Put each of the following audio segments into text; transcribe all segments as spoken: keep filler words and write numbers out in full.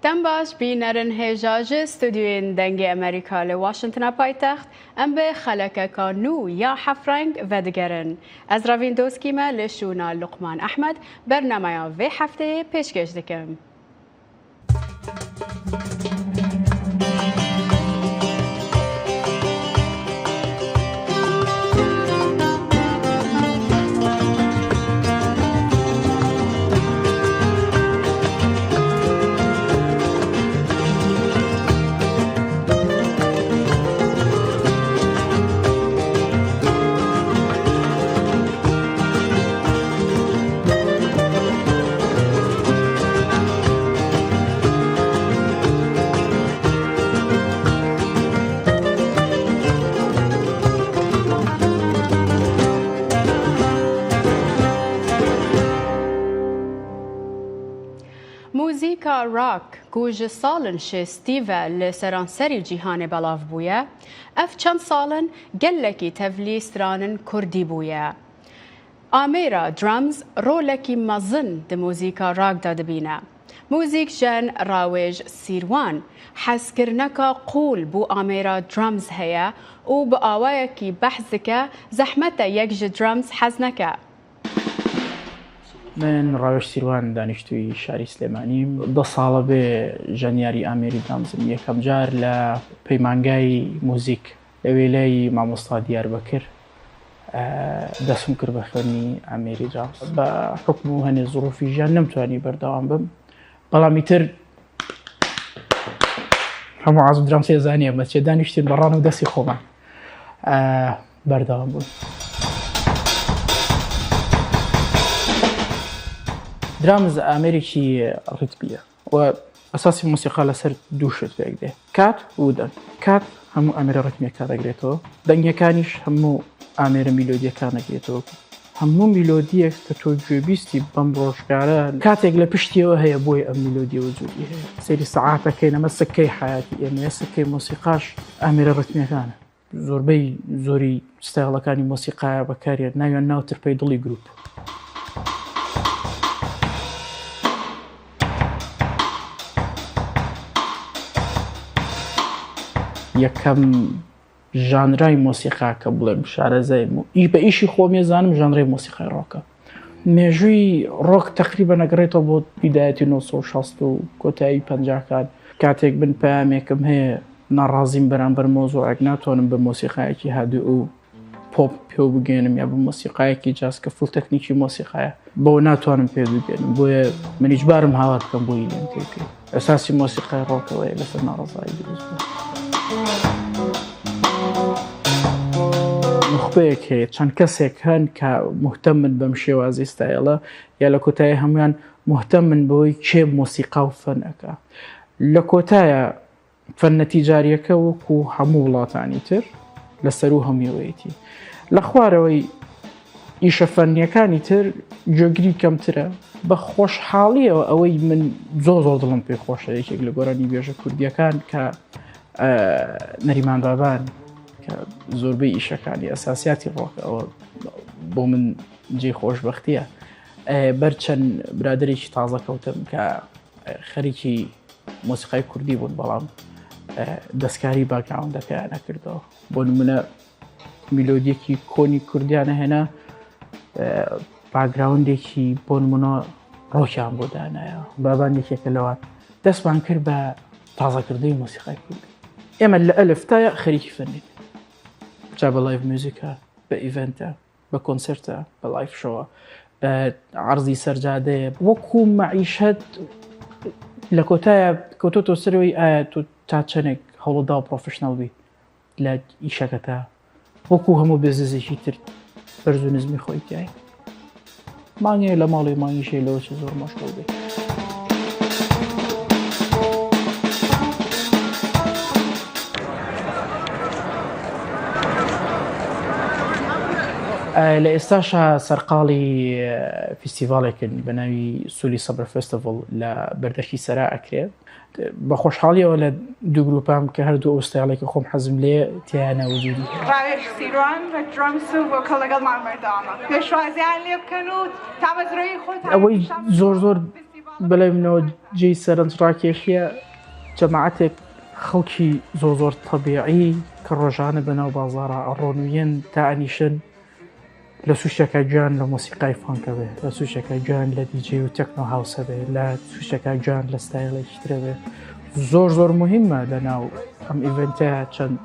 Dem baş bînerin hêja ji stûdyoyên Dengê Amerîka li Washingtona paytext, em bi xelekeka nû ya Hefreng vedigerin. Ez Revîn Doskî me li şûna Luqman Ehmed bernameya vê hefteyê pêşkêş dikim. Muzîka rock, ku ji salên şêstî ve li seranserî cîhanê belav bûye, ev çend sal in gelekî tevlî stranin kurdî bûye. Amêra drums rolekî mezin di muzîka rock de dibîne. Muzîkjen Rawêj Sîrwan hezkirineka qûl bo amêra drums heye û bi awayekî behs dike, zehmet e yek ji drums hez neke. Min Rawêj Sîrwan, danîştûyî şarî Silêmanî yim. Deh sal e bê jeniyarî amêrî drums im. Yekem car li peymangayî muzîk Ewêleyî mamosta Diyarbekir, e, dest min kir bi xwendinî amêrî drums. Bi hukm û hinê zirûfî jiyan nemtwanî berdewam bim. Belam îtir hemû azim dramsê zaniye me çê danîştin beran û destî xwe me, e, berdewam bûm. Drums amêrîkî ritmî ye. Û esasî mûsîqa li ser du şit pêk dê. Kat û deng. Kat hemû amêrê ritmiyê kar digrêtêwe. Dengekaniş hemû amêrê mîlodiyê kar digrêtêwe. Hemû mîlodiyek ke tu gû bîstî bem rojgare, katek li piştî wê heye, boyê ev mîlodiye wicûdî heye. Serî saetekê ne me sikey heyatî ême ye, sikey mûsîqaş amêrê ritmiyekan e. زۆربەی زۆری ستایلەکانی مۆسیقایە بەکارێت، ناویان ناوتر پێی دڵی گروپ. یەکەم ژانرای مۆسیقا کە بڵێم شارەزای مو-، ئی-، بە ئیشی خۆم ێزانم ژانرای مۆسیقای ڕۆکە. مێژووی ڕۆک تەقریبەن ئەگەڕێتەوە بۆ بیدایەتی نۆ سەد و شەست و کۆتایی پەنجاکان. کاتێک من پەیامێکم هەیە، ناڕازیم بەرامبەر مۆزوعێک، ناتوانم بە مۆسیقایەکی هادوء و پۆپ پێو بگەێنم یا بە مۆسیقایەکی جاز کە فول تەکنیکی مۆسیقایە، بەوە ناتوانم پێ بگەێنم. بۆیە من ئیجبارم هاوار بکەم بۆ ئیلێم پێ بکەین. ئەساسی مۆسیقای ڕۆکەوەیە لەسەر ناڕەزایی دروست بوو. نوخبەیەک هەیە، چەند کەسێک هەن کە مهتەمن بەم شێوازی ستایلە، یا لە کۆتایی هەمویان مهتەمن بەوەی کێ مۆسیقا و فەن ئەکا. لە کۆتایە فەن نەتیجاریەکە وەکو هەموو وڵاتانی تر لە سەروو هەموویەوەیەتی. لە خوارەوەی ئیشە فەنیەکانی تر جۆگری کەمترە. بە خۆشحاڵیەوە ئەوەی من زۆر زۆر دڵم پێ خۆشە، یەکێک لە گۆرانی بێژە کوردیەکان کە، ئە، نەریمان بابان کە زۆربەی ئیشەکانی ئەساسیاتی ڕۆک، ئەوە بۆ من جێی خۆشبەختیە. ئە، بەر چەند برادێکی تازە کەوتم کە خەریکی مۆسیقای کوردی بوون، بەڵام، ئە، دەستکاری باکگراوندەکەیان نەکردەوە. بۆ نمونە میلۆدیەکی کۆنی کوردیانە هێنا، ئە، باکگراوندێکی بۆ نمونە ڕۆکیان بۆ دانایە. بابان یەکێکە لەوان. دەستمان کرد بە تازەکردنی مۆسیقای کوردی. ئێمە لە ئەلف تا یا خەریکی فەنین. جا بە لایڤ میوزیکە، بە ئیڤنتە، بە کۆنسرتە، بە لایڤ شۆوە، بە عەرزی سەرجادەیە. وەکو مەعیشەت لە کۆتایە کەوتۆتەوە سەرەوەی ئایا تۆ تا چەندێک هەوڵەدا و پرۆفشنەڵ بی لە ئیشەکەتا. وەکو هەموو بێزنسێکی تر بەرز و نزمی خۆی تیای. مانگێ لە ماڵی مانگیشێ لەوە چ زۆر مەشغوڵ بێ. ئە، لە ئێستاشا سەرقاڵی، ئە، فیستیڤاڵێکن بە ناوی سولی سەبر فێستیڤڵ لە بەردەرکی سەرا ئەکرێ. بە خۆشحاڵیەوە لە دوو گروپام کە هەردوو ئەو ستایلێکی خۆم حەزم لێ تیایانە وجودی هەیە. ڕاوێژ سیروان بە درەمس و ڤۆکەڵ لەگەڵمان بەردەوامە. پێشوازیان لێ بکەن و تامەزرۆی خۆتان ئەوەی زۆر زۆر بەلای منەوە جێی سەرنج ڕاکێشیە جەماعەتێک خەڵکی زۆر زۆر تەبیعی کە ڕۆژانە بەناو بازاڕا ئەڕۆن و یەن تا ئەنیشن لە سوشتێکە گویان لە مۆسیقای فانکە بێ، لە سوشتێکە گویان لە دیجێ و تەکنۆ هاوسە بێ، لە سوشتێکە گویان لە ستایلێکی ترە بێ. زۆر زۆر مهمە لە ناو ئەم ئیڤنتە چەند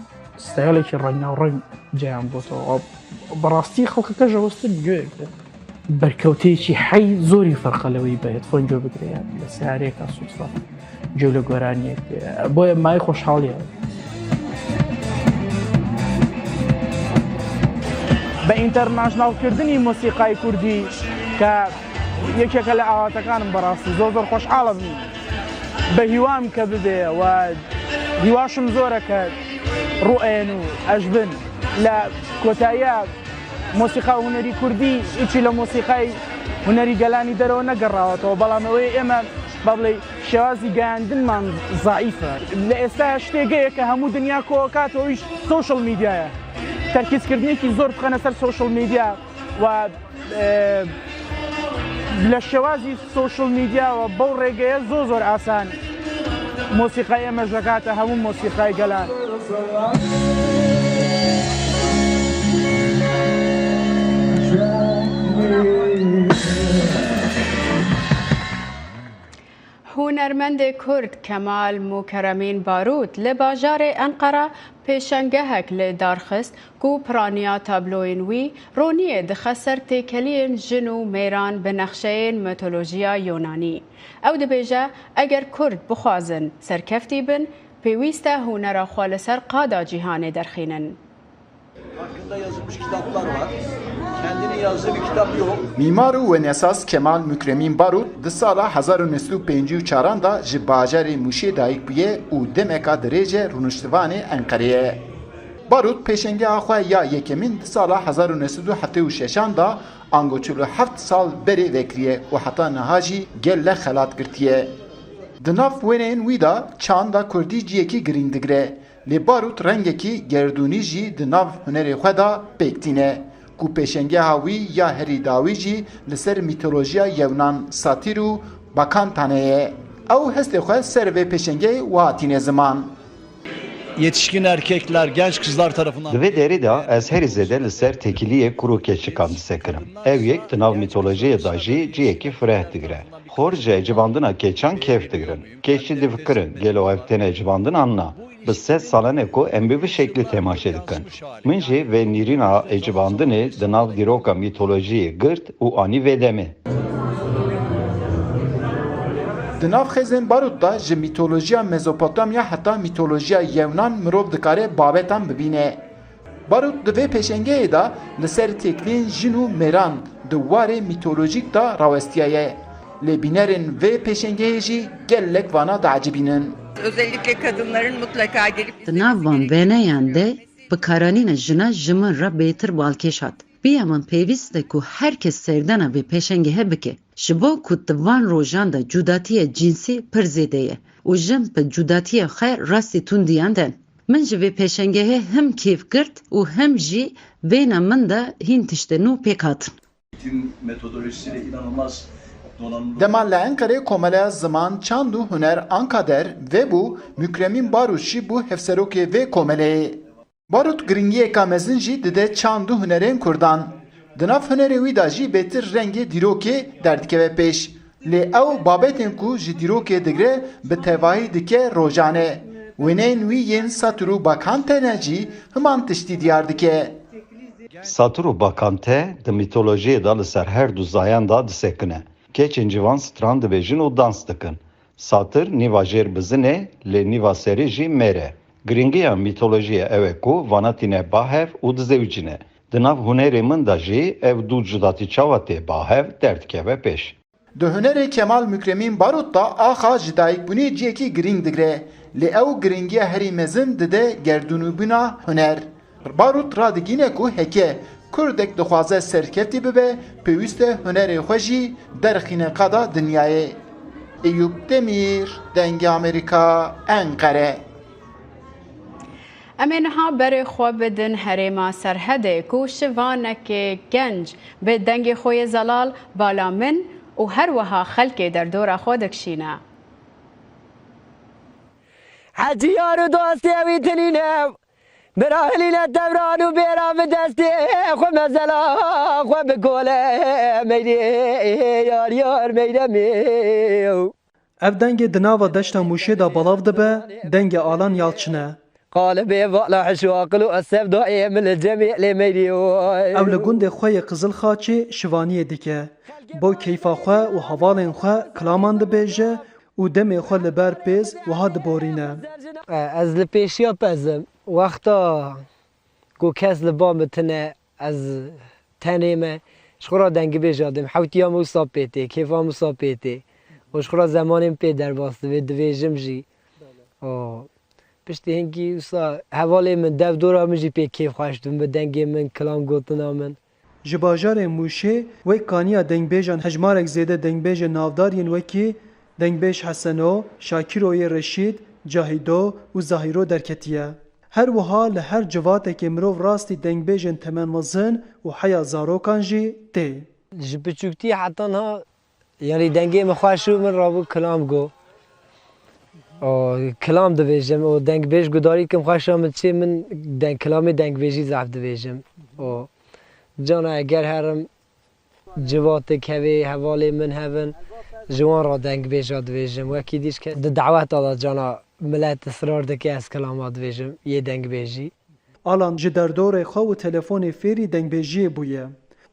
ستایلێکی ڕەنگاو ڕەنگ جیان بۆتەوە. بەڕاستی خەڵکەکە ژەوەستن گوێ بێ. بەرکەوتەیەکی حەی زۆری فەرقە لەوەی بە هێدفۆن گوێ بگرێ، لە سیارەیەکە سووسە گوێ لە گۆرانیەک بێ. بۆیە مای خۆشحاڵیە. بە ئینتەرناشناڵکردنی مۆسیقای کوردی کە یەکێکە لە ئاواتەکانم بەڕاستی زۆر زۆر خۆشحاڵم بە هیوام کە ببێ و هیواشم زۆرە کە ڕوئێن و ئەژبن لە کۆتاییە مۆسیقا و هونەری کوردی هیچی لە مۆسیقای هونەری گەلانی دەرەوە نەگەڕاوەتەوە، بەڵام ئەوەی ئێمە با بڵێ شێوازی گەیاندنمان زعیفە. لە ئێستا شتێگەیە کە هەموو دنیا کۆکاتەوەیش سوشل میدیایە، تەرکیزکردنێکی زۆر بخەنە سەر سوشل میدیا و لە شێوازی سوشل میدیاوە بەو ڕێگەیە زۆ زۆر ئاسان مۆسیقای ئێمە ژەکاتە هەموو مۆسیقای گەلان. Hunermendê Kurd Kemal Mukeremîn Barût li bajarê Enqera pêşengehek li dar xist ku piraniya tabloyên wî roniyê dixe ser têkeliyên jin û mêran bi nexşeyên mitolojiya Yonanî. Ew dibêje, eger Kurd bixwazin serkeftî bin, pêwîst e hunera xwe li ser qada cîhanê derxînin. Hakkında yazılmış kitaplar var. Kendini yazdığı bir kitap yok. Mîmar û wenesaz Kemal Mukremîn Barût di sala hezar û neh sed û pêncî û çaran de ji bajarê Mûşê dayik bûye û demeka dirêj e rûniştivanê Enqerê ye. Barût pêşengeha xwe ya yekemîn di sala hezar û neh sed û heftê û şeşan de ango çil û heft sal berê vekiriye û heta niha jî gelek xelat girtiye. Di nav wêneyên wî de çanda kurdî ciyekî girîng digire. Lê Barût rengekî gerdûnî jî di nav hunerê xwe de pêk tîne, ku pêşengeha wî ya herî dawî jî li ser mîtolojiya Yewnan, satîr û bakantane ye. Ew hestê xwe ser vê pêşengeyê wiha tîne ziman. Yetişkin erkekler, genç kızlar tarafından Di vê derê de ez herî zêde li ser têkiliyê kur û keçikan disekinim. Ew yek di nav mîtolojiyê de jî cihekî fireh digire. Xor ji ecibandina keçan kêf digirin. Keç jî difikirin, gelo ev tên ecibandin an na? Bi sed salan e ku em bi vî şeklî temaşe dikin. Min jî vê nîrîna ecibandinê di nav dîroka mîtolojiyê girt û anî vê demê. Di nav xêzên Barût de ji mîtolojiya Mezopotamya heta mîtolojiya Yewnan mirov dikare babetan bibîne. Barût di vê pêşengehê de li ser têkiliyên jin û mêran di warê mîtolojîk de rawestiyaye. Lê bînerên vê pêşengehê jî gelek vana diecibînin. Özellikle kadınların mutlaka gelip Di nav van wêneyan de bikaranîna jina ji min re bêtir balkêş hat. Piya min pêwîst e ku her kes serdana vê pêşengehê bike. Ji bo ku di van rojan de cudatiya cinsî pir zêde ye û jin bi cudatiya xwe rastî tundiyan den. Min ji vê pêşengehê him kêf girt û him jî vêna min de hîn tiştên nû pêk hatin. Eğitim metodolojisiyle inanılmaz donanımlı. Dema li Enqerê Komeleya Ziman, Çand û Huner, Ankader, vebû, Mukremîn Barût jî bû hevserokê vê komeleyê. Barût giringiyeka mezin jî dide çand û hunerên kurdan. Di nav hunerê wî de jî bêtir rengê dîrokê derdikeve pêş. Lê ew babetên ku ji dîrokê digre bi tevahî dike rojane. Wêneyên wî yên satir û bakantene jî himan tiştî diyar dike. Satir û bakante di mîtolojiyê de li ser her du zayan de disekine. Keçên ciwan stran dibêjin û dans dikin. Satir nîva jêr bizin e, lê nîva serî jî mêr e. Giringiya mîtolojiyê ew e ku vana tîne ba hev û dizewicîne. Di nav hunerê min de jî ev du cudatî çawa tê ba hev derdikeve pêş. Di hunerê Kemal Mukremîn Barût de axa ji dayikbûnê cihekî girîng digire, lê ew giringiya herî mezin dide gerdûnîbûna huner. Barût radigîne ku heke kurdek dixwaze serkeftî bibe, pêwîst e hunerê xwe jî derxîne qada dinyayê. Eyûp Demîr, Dengê Amerîka, Enqere. Em ê niha berê xwe bidin herêma Serhedê ku şivanekê genc bi dengê xwe yê zelal bala min û her wiha xelkê derdora xwe dikişîne. Hecî yar û dostê wî tinîne, bira hilîne tevran û bêra bi destê xwe mezela xwe bikole meyrê yar yar meyremê. Ev dengê di nava deşta Mûşê de belav dibe, dengê Alan Yalçin e. Qalibê vala hiş û aqil û ez sevdayê min li cemê lê meyrî oy. Ew li gundê xwe yê Qizilxaçê şivaniyê dike. Bo keyfa xwe û hevalên xwe kilaman dibêje û demê xwe li ber pêz wiha diborîne. Ez li pêşiya pez im. Wexta ku kes li ba min tine, ez tenê me, ji xwe re dengibêja dêm. Hewtiya min wisa pê tê, kêfa min wisa pê tê. Û ji xwe re zemanê min pê derbas dibe, dibêjim jî. Û piştî hinkî wisa hevalê min, dev dora min jî pê kêfxweş dibin bi dengê min, kilam gotina min. Ji bajarê Mûşê wek kaniya dengbêjan hejmarek zêde dengbêjên navdar yên wekî dengbêj Heseno, Şakîroyê Reşîd, Cahîdo û Zahîro derketiye. Her wiha li her civatekê mirov rastî dengbêjên temenmezin û heya zarokan jî tê. Ji piçûktî heta niha, yanî dengê min xweş û min rabû kilam go. O, kilam dibêjim, o dengbêj gudarî kim xweşa min çê min deng, kilamê dengbêjî zehf dibêjim. O, cana eger herim civatek hevê, hevalê min hevin, ji wan re dengbêja dibêjim. Wekî dîş ke di daweta de cana milet israr dike ez kilama dibêjim, yê dengbêjî. Alan ji derdorê xwe û telefonê fêrî dengbêjiyê bûye.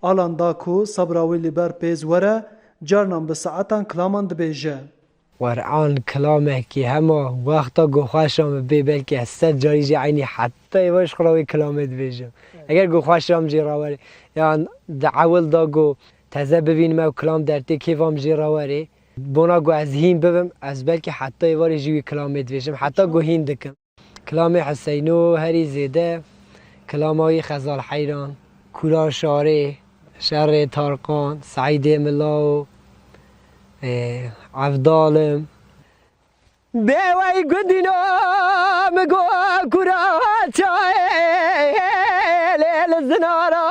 Alan da ku sebra wî li ber pêz were, carnan bi saetan kilaman dibêje. Quran kilamekî hema wexta ku xweşa min bê, belkî ez sed carî jî eynî heta êvar ji xwe re wê kilamê dibêjim. Eger ku xweşa min jê re were, yan di ewil da ku teze bibînim ew kilam dertê kêfa min jê re were, bona ku ez hîn bibim, ez belkî heta êvarê jî wî kilamê dibêjim, heta ku hîn dikim. Kilamê Huseyno herî zêde kilama wî Xezal Heyran, Kura Şarê, Şerê Tarkan, Seîdê Mila û, e, Evdal im. Bê wey gundîno min got kura çayê lê li zinara.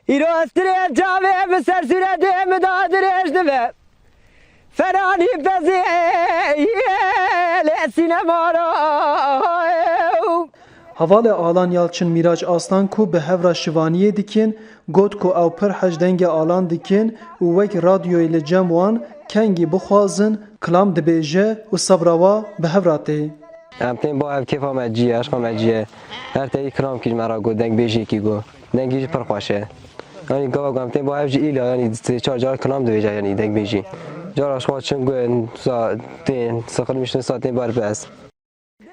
Îro ez tirê çavê bi ser sûretê min da dirêj dibe. Feranî pezê lê sînema ra. Hevalê Alan Yalçin Mîraç Aslan ku bi hev re şivaniyê dikin, got ku ew pir hej dengê Alan dikin û wek radyoyê li cem wan kengî bixwazin, kilam dibêje û sebra wa bi hev re tê. Em tên ba ev kêfa me cî ye, eşqa me cî ye. Her teyî kilam kî ji me re got, dengbêjiyekî got. Dengî jî pir xweş e. Yanî gava ku em tên ba ev jî îla, yanî sê çar car kilam dibêje, yanî dengbêjî. Cara ji xwe çin got, sa tên, siqilmiş sa tên bar bes.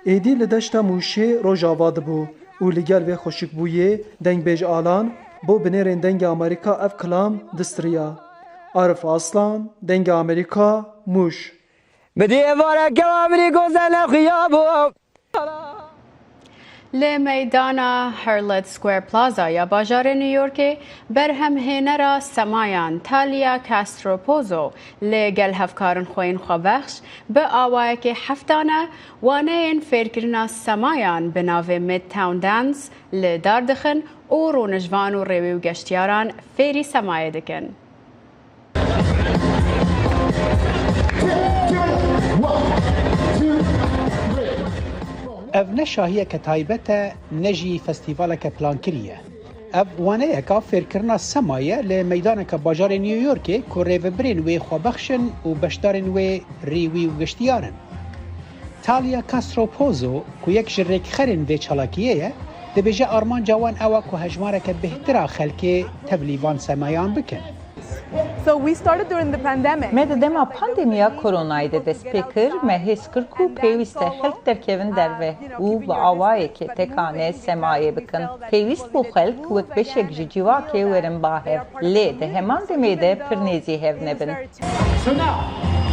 Êdî li deşta Mûşê Rojava dibû û li gel vê xweşikbûyê dengbêj Alan bo binêrên Dengê Amerîka ev kilam distiriya. Arif Aslan, Dengê Amerîka, Mûş. Bi dê êvareke wa min î goze nexuya bû. Li meydana Herlitt Square Plaza ya bajarê New Yorkê berhemhênera semayan Talia Castro Pozo li gel hevkarin xwe yên xwebexş bi awayekê heftane waneyên fêrkirina semayan bi navê Midtown Dance li dar dixin û rûnişvan û rêwî û geştiyaran fêrî semayê dikin. Ev ne şahiyeke taybet e, ne jî festîvaleke plankirî ye. Ev waneyeka fêrkirina sema ye li meydaneke bajarê New Yorkê ku rêvebirên wê xwebexş in û beşdarên wê rêwî û geştiyar in. Talia Castro Pozo, ku yek ji rêkxerên vê çalakiyê ye, dibêje armanca wan ew e ku hejmareke bêhtir a xelkê tevlî van semayan bikin. So we started during the pandemic. Me di dema pandemiya koronayê de dest pê kir, me hêz kir ku pêwîst e xelk derkevin derve û bi awayekê tekane semayê bikin. Pêwîst bû xelk wek beşek ji civakê werin ba hev, lê di heman demê de pir nêzî hev nebin. So now,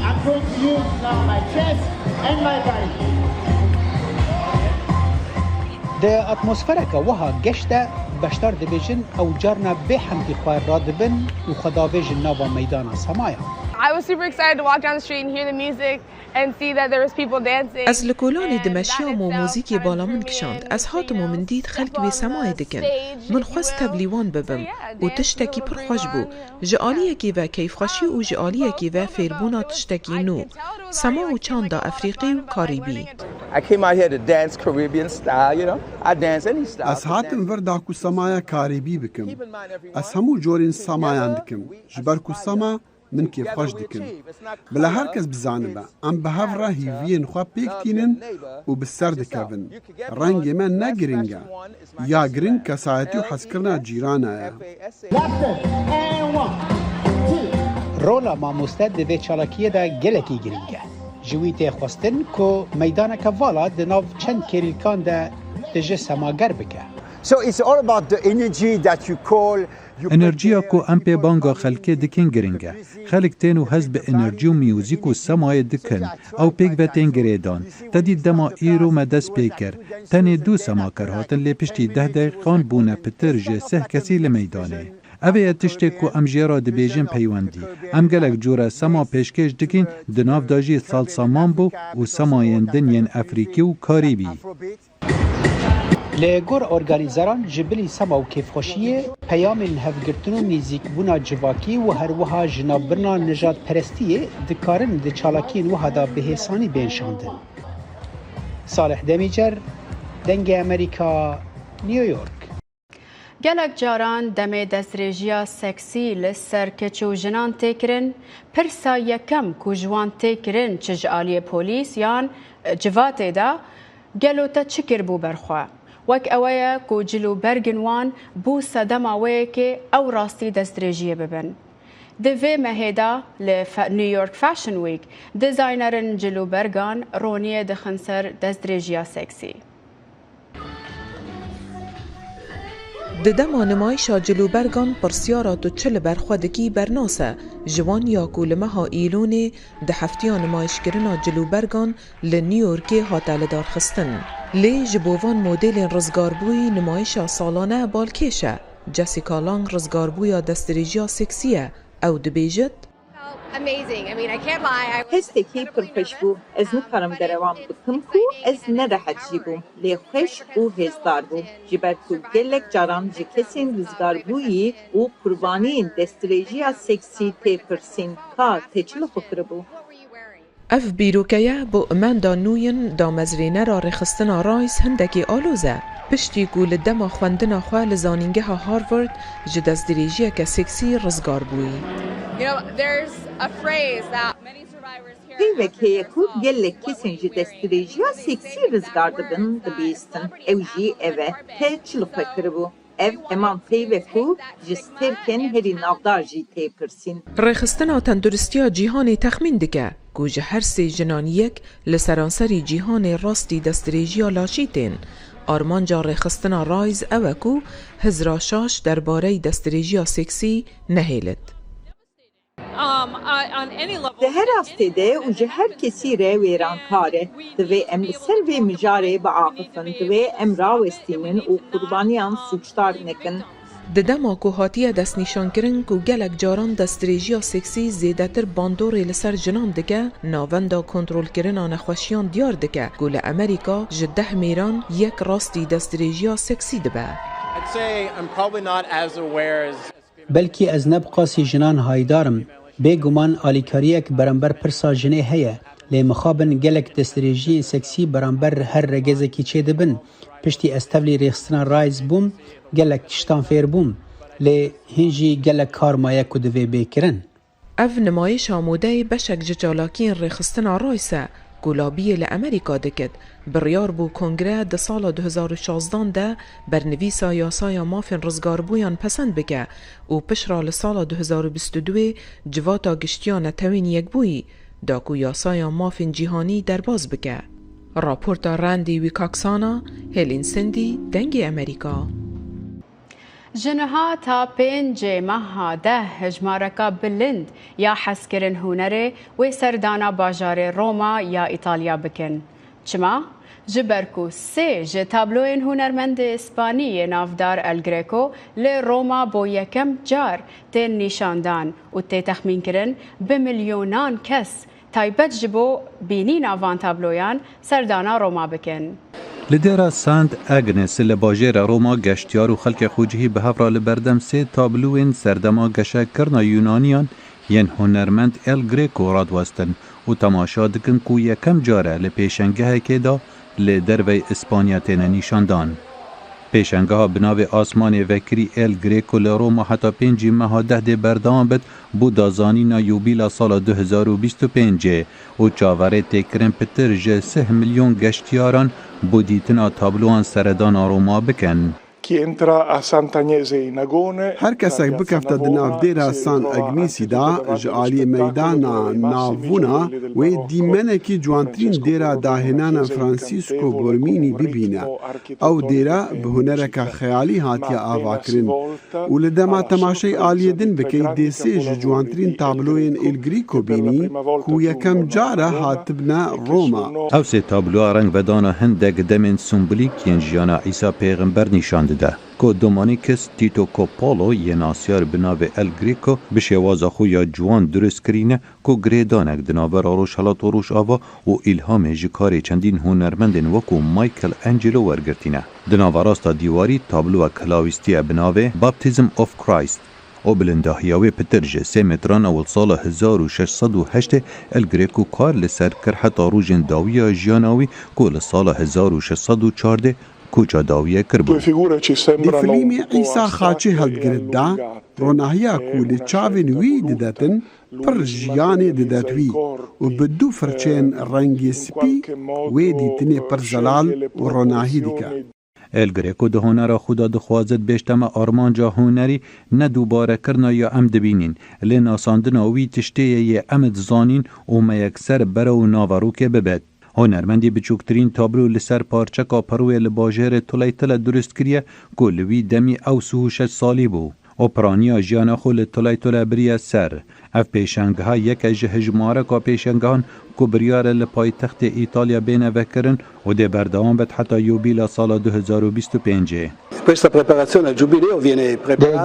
I'm going to use now my chest and my body. Di atmosfereke wiha geş de beşdar dibêjin ew carna bê hemdî xwe radibin û xwe davêjin nava meydana semayan. I was super excited to walk down the street and hear the music and see that there was people dancing. Ez li kolanê dimeşiyam û muzîkê bala min kişand. Ez hatim û min dît xelk wê semayê dikin. Min xwest tevlî wan bibim û tiştekî pir xweş bû. Ji aliyekê ve keyfxweşî û ji aliyekê ve fêrbûna tiştekî nû. Sema û çanda Efrîqî û Karîbî. I came out here to dance Caribbean style, you know. I dance any style. Ez hatim vir da ku semaya Karîbî bikim. Ez hemû corên semayan dikim. Ji ber ku sema min kêfxweş dikin. Bila her kes bizanibe, em bi hev re hîviyên xwe pêk tînin û bi ser dikevin. Rengê me ne giring e. Ya giring kesayetî û hezkirina cîrana ye. Rola mamoste di vê çalakiyê de gelekî giring e. Ji wî tê xwestin ku meydaneke vala di nav çend kêlîlkan de tije semager bike. So it's all about the energy that you call Enerjiya ku em pê banga xelkê dikin giring e. Xelk tên û hez bi enerjî û miyûzîk û semayê dikin. Ew pêk ve tên girêdan. Te dît dema îro me dest pê kir. Tenê du semaker hatin lê piştî deh deqîqan bûne pitir ji sih kesî li meydanê. Ev ê ye tiştê ku em jê re dibêjin peywendî. Em gelek cure sema pêşkêş dikin, di nav de jî salsa mambo û semayên din yên Efrîkî û Karîbî. Li gor organîzeran ji bilî sema û kêfxweşiyê, peyamên hevgirtin û nêzîkbûna civakî û her wiha jinavbirina nijadperestiyê dikarin di çalakiyên wiha de bi hêsanî bên şandin. Salih Demîcer, Dengê Amerîka, New York. Gelek caran demê destdirêjiya seksî li ser keç û jinan tê kirin, pirsa yekem ku ji wan tê kirin çi ji aliyê polîs yan civatê de, gelo te çi kiribû ber xwe? Wek ewe ye ku cil û bergên wan bû sedema wê yekê ew rastî destdirêjiyê bibin. Di vê mehê de li Fa-, New York Fashion Week, dizaynerin cil û bergan roniyê dixin ser destdirêjiya seksî. Di dema nimayişa cil û bergan pirsyara tu çi li ber xwe dikî bernas e, ji wan ya ku li meha Îlonê di heftiya nimayişkirina cil û bergan li New Yorkê hate lidarxistin. Lê ji bo van modêlên rizgarbûyî nimayişa salane balkêş e. Jessica Lange rizgarbûya destdirêjiya seksî ye. Ew dibêjit, Amazing. I mean, I can't lie. I was Hestekî pir xweş bû. Ez nikarim derewan bikim ku ez ne rehet jî bûm, lê xweş û hêzdar bû. Ji ber ku gelek caran ji kesên rizgarbûyî û qurbaniyên destdirêjiya seksî tê pirsîn, ka te çi li xwe kiribû? Ev bîroke ye bo Amanda Nguyen, damezrênera rêxistina Rise hindekî aloz e. Piştî ku li dema xwendina xwe li zanîngeha Harvard ji destdirêjiyeke seksî rizgar bûyî. You know, there's a phrase that many survivors hear Peyvek heye ku gelek kesên ji destdirêjiya seksî rizgar dibin, dibihîstin. Ew jî ev e, te çi li xwe kiribû? Ev heman peyv e ku ji stêrkên herî navdar jî tê pirsîn. Rêxistina Tenduristiya Cîhanê texmîn dike ku ji her sê jinan yek li seranserî cîhanê rastî destdirêjiya laşî tên. Armanca rêxistina Rise ew e ku hizra şaş derbarey destdirêjiya seksî nehêlit. Um, uh, on any level, Di her astê de û ji her kesî re wêrankar e. Divê em li ser vê mijarê biaxifin, divê em rawestînin û qurbaniyan sûcdar nekin. Di dema ku hatiye destnîşankirin ku gelek caran destdirêjiya seksî zêdetir bandorê li ser jinan dike, navenda kontrolkirina nexweşiyan diyar dike ku li Amerîka ji deh mêran yek rastî destdirêjiya seksî dibe. I'd say I'm probably not as aware as Belkî ez ne bi qasî jinan hayîdar im. Bêguman alîkariyek beramber pirsa jinê heye, lê mixabin gelek destdirêjiyên seksî beramber her regezekî çêdibin. Piştî ez tevlî rêxistina Rise bûm, gelek tiştan fêr bûm. Lê hîn jî gelek kar maye ku divê bê kirin. Ev nimayişa modeyê beşek ji çalakiyên rêxistina Rise ku labiyê li Amerîka dikit, biryar bû Kongre di sala du hezar û şazdan de bernivîsa yasaya mafên rizgarbûyan pesend bike û pişra li sala du hezar û bîst û duê Civata Giştiya Netewên Yekbûyî da ku yasaya mafên cîhanî derbas bike. Raporta Randy Wikaksana, Helen Sindhi, Dengê Amerîka. Ji niha ta pêncê meha de hejmareka bilind ya hezkirin hunerê wê serdana bajarê Roma ya Îtalya bikin. Çima? Ji ber ku sê ji tabloyên hunermendê Îspanî yê navdar El Greco li Roma bo yekem car tên nîşandan û tê texmînkirin bi milyonan kes Taybet ji bo bînîna van tabloyan serdana Roma bikin. Li dêra Saint Agnes li bajêra Roma geştiyar û xelkê xwecihî bi hev re li berdem sê tablûyên serdema geşekirina Yûnaniyan yên hunermend El Greco radiwestin û temaşa dikin ku yekem car e li pêşengehekê de li dervey Îspanya têne nîşandan. Pêşengeha bi navê Asmanê Vekirî El Greco li Roma heta pêncî meha dehdê berdewam bit, bû dazanîna yûbîla sala du hezar û bîst û pêncê û çaverê tê kirin pitir ji sih milyon geştiyaran bo dîtina tabloan seredana Roma bikin. Her kesek bikefte di nav dêra San Agnisî de, ji aliyê meydana navbûna wê dîmenekî ciwantirîn dêra dahênana Francisco Bormînî bibîne. Ew dêra bi hunereke xeyalî hatiye avakirin û li dema temaşey aliyê din bikey dê sê ji ciwantirîn tabloyên El Greco bînî ku yekem car e hatibne Roma. Ew sê tabloya rengvedana hindek demên simbolîk yên jiyana Îsa Pêxember nîşan dide. Ku Dominicus Tito Coppola yê nasyar bi navê El Greco bi şêwaza xwe ya ciwan dirust kirîne ku girêdanek di navbera Rojhelat û Rojava û îlhamê ji karê çendîn hunermendên wekû Michelangelo wergirtîne. Di naverasta dîwarî tabloyek hilawîstiye bi navê Baptism of Christ û bilindahiya wê pitir ji sê metran e û li sala hezar û şeş sed û heştê El Greco kar li ser kir heta rojên dawiya jiyana wî ku li sala hezar û şeş sed û çardê koça dawiyê kiribû. Di filîmê Îsa xaçê hildigirit da, ronahiya ku li çavên wî didetin, pir jiyanê didet wî û bi du firçeyên rengê spî wê dîtinê pir zelal û ronahî dike. El Greco di honera xwe de dixwaze dibêjte me armanca hunerî ne dubare kirina ya em dibînîn, lê nasandina wî tiştê ye yê em dizanîn û me yekser berew naverokê bibet. Hunermendî biçûktirîn tablo li ser parçeka pirûyê li bajêrê Tuleytile dirust kiriye ku li wî demî ew sih û şeş salî bû û piraniya jiyana xwe li Tuleytile biriye ser. Ev pêşengeha yek e ji hijmareka pêşengehan ku biryar e li paytextê Îtalya bêne vekirin û dê berdewam bit heta Yûbîla sala du hezar û bîst û pêncê. Di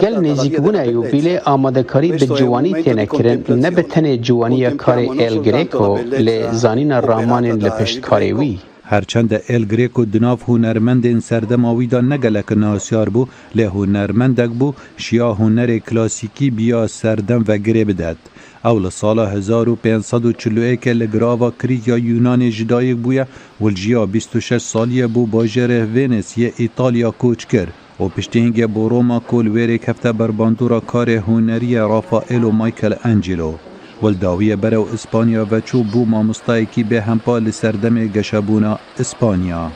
gel nêzîkbûna Yûbîlê amadekarî bi ciwanî têne kirin, ne bi tenê ciwaniya karê El Greco, lê zanîna ramanên li pişt karê wî. Her çend e El Greco di nav hunermendên serdema wî de ne gelek nasyar bû, lê hunermendek bû, şiya hunerê klasîkî biya serdem ve girê bidet. Ew li sala hezar û pênc sed û çil û yekê li girava Krît ya Yûnanê ji dayik bûye û li jiya bîst û şeş salî ye bo bajêrê Vênîs yê Îtalya koç kir û piştî hingê bo Roma ku li wê rêkefte berbandora karê hunerî ye Rafaelo Michelangelo. Û li dawiyê berew Îspanya ve çû bû mamostayekî bêhempa li serdemê geşebûna Îspanya.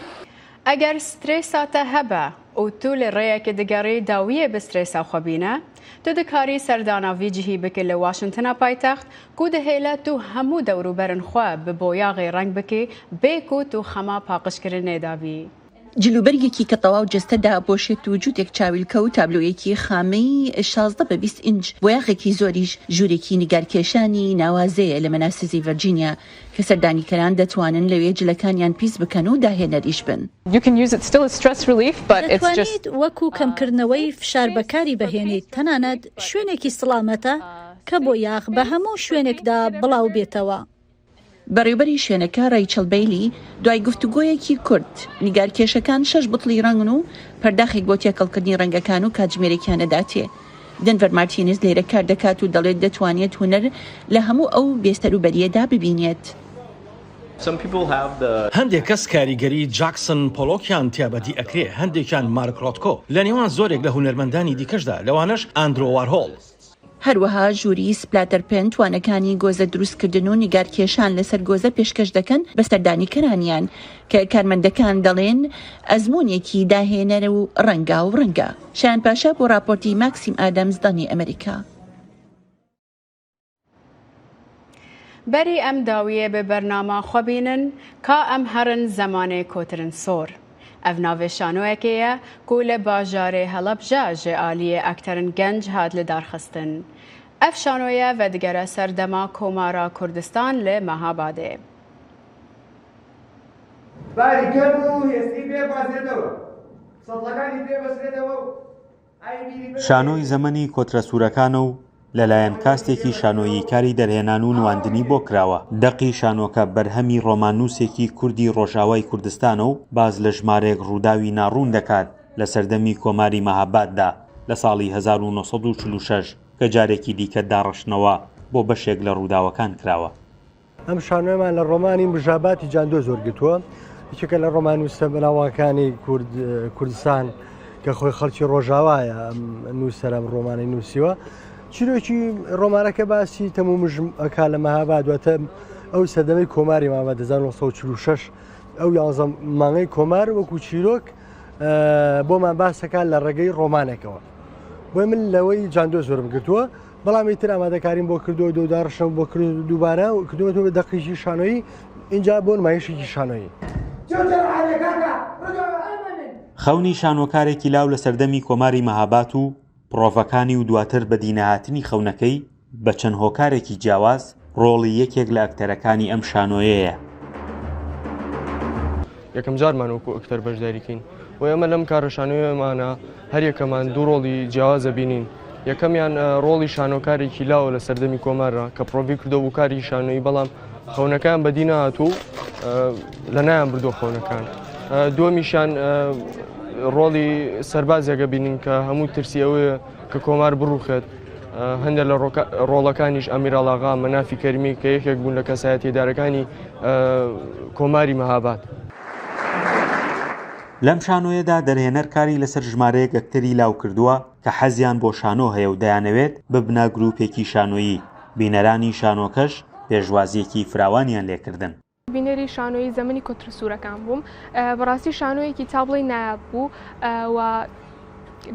Eger stresa te hebe û tu li rêyekê digerî dawiyê bi stresa xwe bîne, tu dikarî serdana vî cihî bikî li Washingtona paytext ku dihêle tu hemû dewrûberên xwe bi boyaxê reng bikî bê ku tu xema paqijkirinê de bî. جلوبەرگێکی کە تەواو جەستە دابپۆشێت و جووتێک چاویلکە و تابلۆیەکی خامەی شازدە بە بیست ئینج، بۆیاخێکی زۆریش ژوورێکی نیگارکێشانی ناوازەیە لە مەناسیزی ڤەرجینیا کە سەردانیکەران دەتوانن لەوێ جلەکانیان پیس بکەن و داهێنەریش بن. You can use it still as stress relief, but it's just دەتوانیت وەکو کەمکردنەوەی فشار بەکاری بەهێنیت، تەنانەت شوێنێکی سڵامەتە کە بۆ یاخ بە هەموو شوێنێکدا بڵاو بێتەوە. بەڕێوەبەری شوێنەکە ڕەیچڵ بەیلی دوای گفتوگۆیەکی کورت، نیگارکێشەکان شەش بتڵی ڕەنگن و پەرداخێک بۆ تێکەڵکردنی ڕەنگەکان و کاتژمێرێکیان نەداتێ. دەنڤەر مارتینز لێرە کار دەکات و دەڵێت دەتوانێت هونەر لە هەموو ئەو بێسەروبەریەدا ببینێت. هەندێک کەس کاریگەری جاکسن پۆلۆکیان تیابەدی ئەکرێ، هەندێکیان مارک ڕۆتکۆ، لە نێوان زۆرێک لە هونەرمەندانی دیکەشدا، لەوانەش ئاندرۆ وارهۆڵ. هەروەها ژووری سپلاتەر پێنت وانەکانی گۆزە دروستکردن و نیگارکێشان لەسەر گۆزە پێشکەش دەکەن بە سەردانیکەرانیان کە کارمەندەکان دەڵێن ئەزموونێکی داهێنەر و ڕەنگا و ڕەنگە. شایان پاشا بۆ راپۆرتی ماکسیم ئادەمز دانی ئەمریکا. Berî em dawiyê bi bernama xwe bînin, ka em herin zemanê kotirin sor. Ev navê şanoyekê ye ku li bajarê Helebja ji aliyê Akterin Genc hat lidarxistin. Ev şanoye vedigere ser dema Komara Kurdistan li Mehabadê. Barî kevn û hêstî bê bazêdewe. Setlexanî pê besrêdewe û شانۆی زەمەنی کۆترە سوورەکانە و لەلایەن کاستێکی شانۆیی کاری دەرهێنان و نواندنی بۆ کراوە. دەقی شانۆکە بەرهەمی ڕۆماننووسێکی کوردی ڕۆژاوای کوردستانە و باز لە ژمارەیەک ڕووداوی ناڕوون دەکات لە سەردەمی کۆماری مەهاباددا لە ساڵی هەزار و نۆ سەد و چل و شەش، کە جارێکی دیکە داڕشتنەوە بۆ بەشێک لە ڕووداوەکان کراوە. ئەم شانۆیەمان لە ڕۆمانی مژاباتی جاندۆز وەرگرتووە، یەکێکە لە ڕۆماننووسە بەناوەکانی کورد، کوردستان، کە خۆی خەڵکی ڕۆژاوایە. ئەم نووسەر ئەم ڕۆمانی نووسیوە. چیرۆکی ڕۆمانەکە باسی تەمومژ ئەکا لە مەهاباد، واتە ئەو سەردەمەی کۆماری مەهاباد، هەزار و نۆ سەد و چل و شەش، ئەو یازدە مانگەی کۆمار وەکو چیرۆک، ئە، بۆمان باس دەکات لە ڕێگەی ڕۆمانێکەوە. بۆیە من لەوەی جاندۆز وەرم گرتووە، بەڵام ئیتر ئامادەکاریم بۆ کردووە، دو داڕشتم بۆ کرد، دووبارە کردووەتەوە بە دەقیشی شانۆیی، اینجا بۆ نمایشێکی شانۆیی. خەونی شانۆکارێکی لاو لە سەردەمی کۆماری مەهابات و پرۆڤەکانی و دواتر بەدینەهاتنی خەونەکەی بە چەند هۆکارێکی جیاواز ڕۆڵی یەکێک لە ئەکتەرەکانی ئەم شانۆیەیە. یەکەم جارمان وەکو ئەکتەر بەشداری کەین و ئێمە لەم کارە شانۆیەمانە هەر یەکەمان دوو ڕۆڵی جیاواز ئەبینین. یەکەمیان، ئە، ڕۆڵی شانۆکارێکی لاوە لە سەردەمی کۆمارە کە پرۆڤی کردووە بۆ کاری شانۆیی، بەڵام خەونەکەیان بەدی نەهاتوو، ئە، لە نایان بردووە خەونەکان. ئە، دووەمیشیان، ئە، ڕۆڵی سەربازێک ئەبینین کە هەموو ترسی ئەوەیە کە کۆمار بڕوخێت. ئە، هەندێک لە ڕۆکە-، ڕۆڵەکانیش ئەمیراڵ ئاغا، مەنافی کەریمی کە یەکێک بوون لە کەسایەتیدارەکانی، ئە، کۆماری مەهاباد. لەم شانۆیەدا دەرهێنەر کاری لەسەر ژمارەیەک ئەکتەری لاو کردووە کە حەزیان بۆ شانۆ هەیە و دەیانەوێت ببنە گروپێکی شانۆیی. بینەرانی شانۆکەش پێشوازیەکی فراوانیان لێکردن. بینەری شانۆیی زەمەنی کۆترە سوورەکان بووم. ئە، بەڕاستی شانۆیەکی تا بڵێی نایاب بوو، ئە، و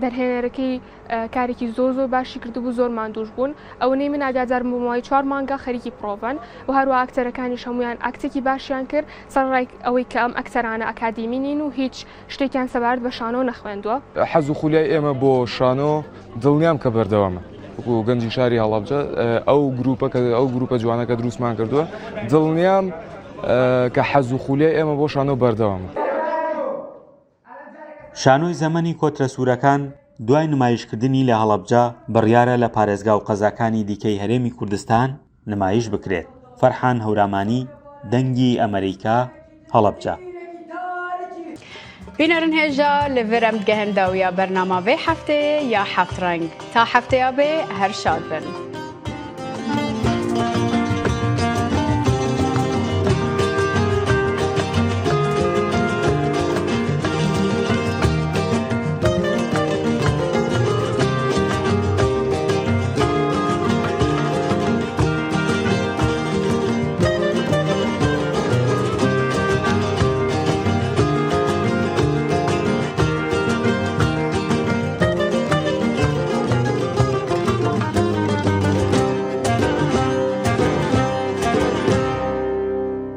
دەرهێنەرەکەی، ئە، کارێکی زۆر زۆر باشی کردبوو، زۆر ماندووش بوون. ئەوەنەی من ئاگادارم بۆ ماوەی چوار مانگە خەریکی پرۆڤەن و هەروە ئەکتەرەکانیش هەمویان ئەکتێکی باشیان کرد، سەرڕای ئەوەی کە ئەم ئەکتەرانە ئەکادیمی نین و هیچ شتێکیان سەبارەت بە شانۆ نەخوێندووە. حەز و خولیای ئێمە بۆ شانۆ دڵنیام کە بەردەوامە. وەکو گەنجی شاری هەڵەبجە، ئەو گروپە کە، ئەو گروپە جوانە کە دروستمان کردووە، دڵنیام، ئە، کە حەز و خولیای ئێمە بۆ شانۆ بەردەوامە. شانۆی زەمەنی کۆترە سوورەکان دوای نمایشکردنی لە هەڵەبجە، بڕیارە لە پارێزگا و قەزاکانی دیکەی هەرێمی کوردستان نمایش بکرێت. فەرحان هەورامانی، دەنگی ئەمریکا، هەڵەبجە. Bînerin hêja li vir em digehin dawiya bernama vê hefteyê ya Heft Reng. Ta hefteya bê her şad bin.